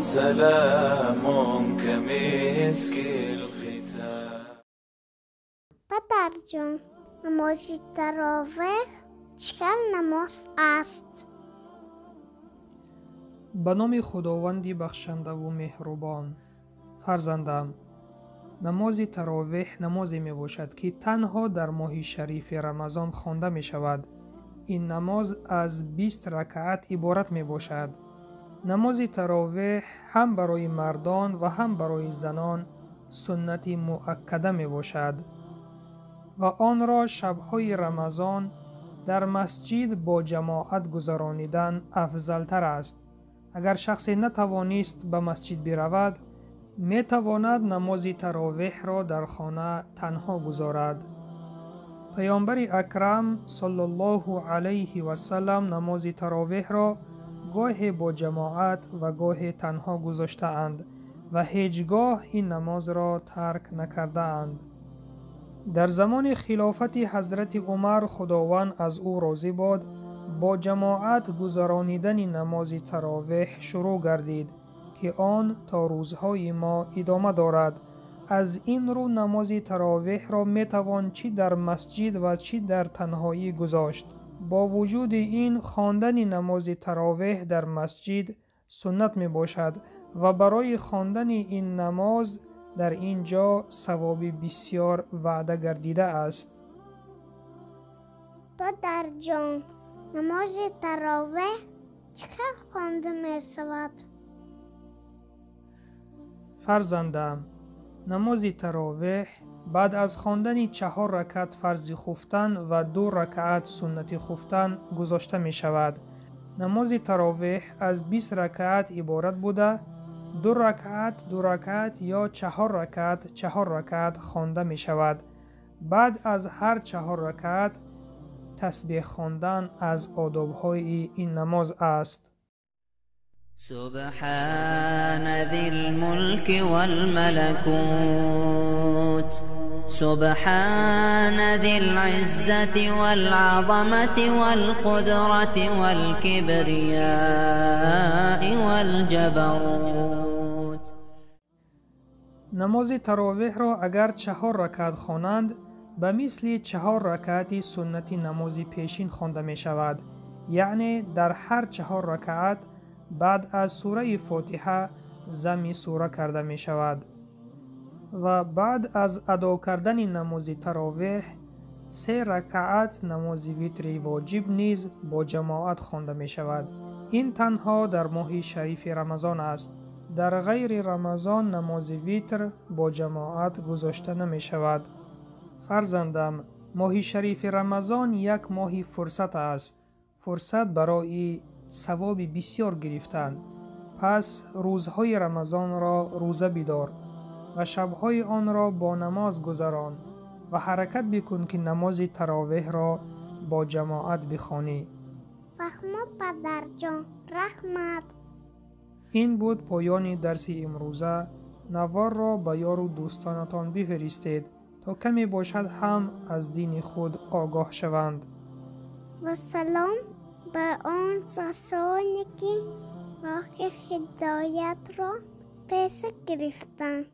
سلام كمسك الختام. Падарҷон, намози таровеҳ чӣ хел намоз аст? Ба номи Худованди бахшандаву меҳрубон. Фарзандам, намози таровеҳ намозе мебошад, ки танҳо дар моҳи шарифи Рамазон хонда мешавад. Ин намоз аз 20 ракаат иборат мебошад. Намози таровеҳ ҳам барои мардон ва ҳам барои занон суннати муаккада мебошад ва онро шабҳои Рамазон дар масҷид бо ҷамоат гузаронидан афзалтар аст. Агар шахсе натавонист ба масҷид биравад, метавонад намози таровеҳро дар хона танҳо гузорад. Паёмбари акрам саллаллоҳу алайҳи васаллам намози таровеҳро гоҳе бо ҷамоат ва гоҳе танҳо гузоштаанд ва ҳеҷ гоҳ ин намозро тарк накардаанд. Дар замони хилофати ҳазрати Умар, Худованд аз ӯ розӣ бод, бо ҷамоат гузаронидани намози таровеҳ шурӯъ гардид, ки он то рӯзҳои мо идома дорад. Аз ин рӯ намози таровеҳро метавон чӣ дар масҷид ва чӣ дар танҳоӣ гузошт. Бо вуҷуди ин, хондани намози таровеҳ дар масҷид суннат мебошад ва барои хондани ин намоз дар ин ҷо савоби бисёр ваъда гардидааст. Падарҷон, намози таровеҳ чӣ хел хонда мешавад? Фарзандам, намози таровеҳ баъд аз хондани 4 ракат фарзи хуфтан ва 2 ракаат суннати хуфтан гузошта мешавад. Намози таровеҳ аз 20 ракаат иборат буда, 2 ракаат 2 ракаат ё 4 ракаат 4 ракаат хонда мешавад. Баъд аз ҳар 4 ракаат тасбеҳ хондан аз одобҳои ин намоз аст. سبحان ذي الملك والملكوت، سبحان ذي العزة والعظمة والقدرة والكبرياء والجبروت. Намози таровеҳро агар 4 ракаат хонанд, ба мисли 4 ракаати суннати намози пешин хонда мешавад, яъне дар ҳар 4 ракаат баъд аз сураи Фотиҳа зами сура карда мешавад ва баъд аз адо кардани намози таровеҳ 3 ракаат намози витри воҷиб низ бо ҷамоат хонда мешавад. Ин танҳо дар моҳи шарифи Рамазон аст. Дар ғайри Рамазон намози витр бо ҷамоат гузошта намешавад. Фарзандам, моҳи шарифи Рамазон як моҳи фурсат аст. Фурсат барои савоби бисёр гирифтан. Пас рӯзҳои Рамазонро рӯза бидор ва шабҳои онро бо намоз гузарон ва ҳаракат бикун, ки намози таровеҳро бо ҷамоат бихонӣ. Фаҳмо, падарҷон, раҳмат. Ин буд поёни дарси имрӯза. Наворро ба ёру дӯстонатон бифиристед, то каме бошад ҳам аз дини худ огоҳ шаванд. Вассалом ба он касоне, ки роҳи ҳидоятро пеша гирифтанд.